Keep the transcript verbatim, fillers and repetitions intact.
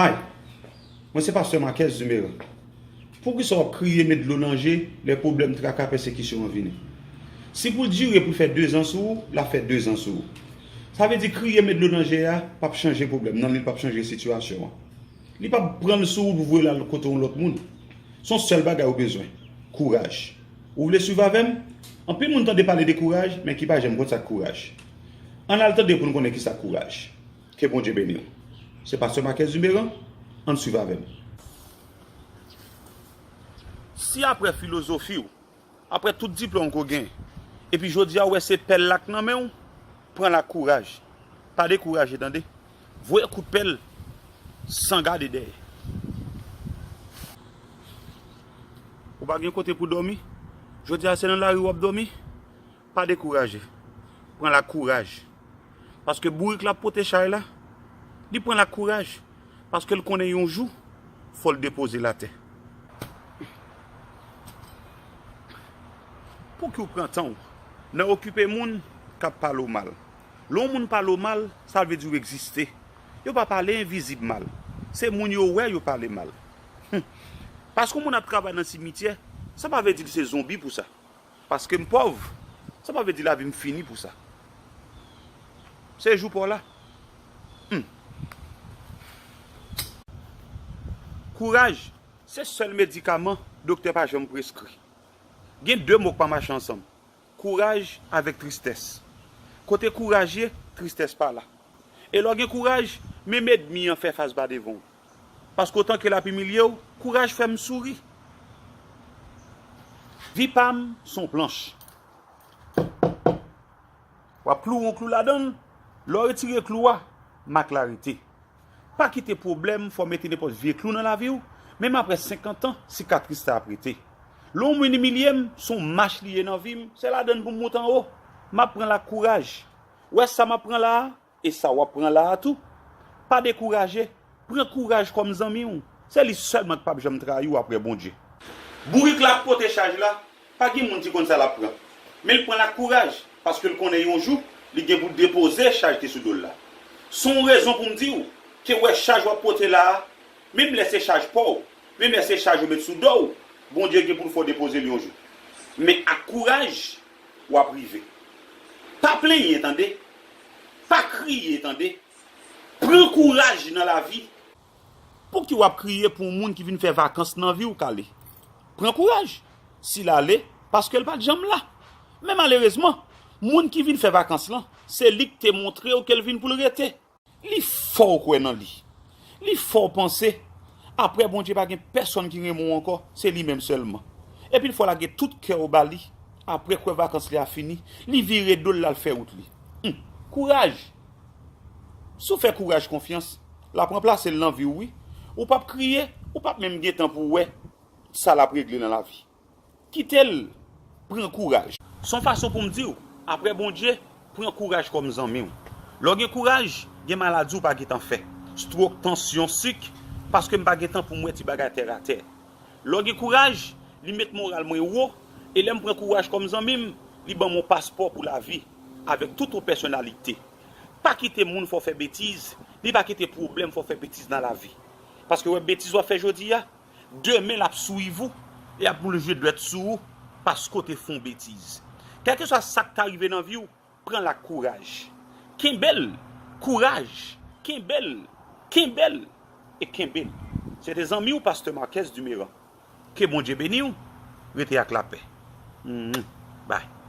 Hi, mwen se pastè Marquez Dumeran. Poukisa w ap kriye, met dlo nan je lè pwoblèm, traka, pèsekisyon an vini? Si pou l dire, pou l fè dezan sou ou, l ap fè dezan sou ou. Sa vle di kriye, met dlo nan je a p ap chanje pwoblèm nan, li p ap chanje sitiyasyon an. Li p ap pran l sou ou pou voye l al kote yon lòt moun. Se yon sèl bagay ou bezwen, kouraj. Ou vle swiv avè m? Anpil moun tande pale de kouraj, men ki pa janm konn sa k kouraj. Ann al tande pou n konnen ki sa k kouraj. Ke Bondye beni w. Se pastè Marquez Dumeran, ann swiv avè m. Si apre filozofi w, apre tout diplòm ke w gen, epi jodi a w wè se pèl la k nan men w, pran l ak kouraj. Pa dekouraje tande. Voye kout pèl san gade dèyè. Ou pa gen kote pou dòmi? Jodi a se nan lari w ap dòmi? Pa dekouraje. Pran l ak kouraj. Paske bourik la ap pote chay la, li pran l ak kouraj. Paske l konnen yon jou, fò l depoze l atè. Pouki w pran tan w nan okipe moun k ap pale w mal? Lè yon moun pale w mal, sa vle di w egziste. Yo pa pale envizib mal. Se moun yo wè yo pale mal. Hum. Paske yon moun ap travay nan simityè, sa pa vle di l se zonbi pou sa. Paske m pòv, sa pa vle di lavi m fini pou sa. Se jou pa w la. Hum. Kouraj, se sèl medikaman doktè pa janm preskri. Gen de mo k pa mache ansanm. Kouraj avèk tristès. Kote kouraj ye, tristès pa la. E lè w gen kouraj, menm ènmi an fè fas ba devan w. Paske otan ke l ap imilye w, kouraj fè m souri. Vi pa m se yon planch. W ap kloure yon klou ladan l, lè w retire klou a, mak la rete. Pa kite pwoblèm fè w mete nenpòt vye klou nan lavi w, menm apre senkant an, sikatris sa ap rete. Lè yon moun imilye m, se yon mach li ye nan vi m, se ladan l pou m moute anwo. M ap pran l ak kouraj. Ou wè sa m ap pran la a, e sa w ap pran la a tou. Pa dekouraje, pran kouraj kòm zanmi w. Se li sèlman k p ap janm trayi w apre Bondye. Bourik la ap pote chaj la, pa gen moun ki konn sa l ap pran. Men l pran l ak kouraj, paske l konnen yon jou, li gen pou depoze chaj ki sou do l la. Se yon rezon pou m di w, ke w wè chaj w ap pote la a, menm lè se chaj pa w, menm lè se chaj yo met sou do w, Bondye gen pou l fè w depoze l yon jou. Men ak kouraj, w ap rive. Pa plenyen, tande. Pa kriye, tande. Pran kouraj nan lavi. Pouki w ap kriye pou yon moun ki vin fè vakans nan vi w k ale? Pran kouraj. Si l ale, paske l pa t janm la. Men malerezman, moun ki vin fè vakans lan, se li k te montre w ke l vin pou l rete. Li fè w kwè nan li. Li fè w panse, apre Bondye pa gen pèsonn ki renmen w ankò, se li menm sèlman. Epi l fè w lage tout kè w ba li, apre kwè vakans li a fini, li vire do l l al fè wout li. Hum, kouraj! Si w fè kouraj konfyans, l ap ranplase l nan vi w wi. Ou p ap kriye, ou p ap menm gen tan pou w wè sa l ap regle nan lavi. Kite l pran kouraj. Se yon fason pou m di w, apre Bondye, pran kouraj kòm zanmi w. Lè w gen kouraj, gen maladi w pa gentan fè. Stwok, tansyon, sik, paske m pa gentan pou m wè ti bagay tèratè. Lè w gen kouraj, li met moral mwen wo, e lè m pran kouraj kòm zanmi m, li ban m yon paspò pou lavi, avèk tout yon pèsonalite. Pa kite moun fè w fè betiz, ni pa kite pwoblèm fè w fè betiz nan lavi. Paske w wè betiz w ap fè jodi a, demen l ap swiv ou, e ap bouje dwèt sou ou, paske w te fè yon betiz. Kèlkeswa sa k ta rive nan vi w, pran l ak kouraj. Kenbe l, kouraj, kenbe l, kenbe l, e kenbe l. Se te zanmi w, pastè Marquez Dumeran. Ke Bondye beni w, rete ak lapè. Mwah. Bye.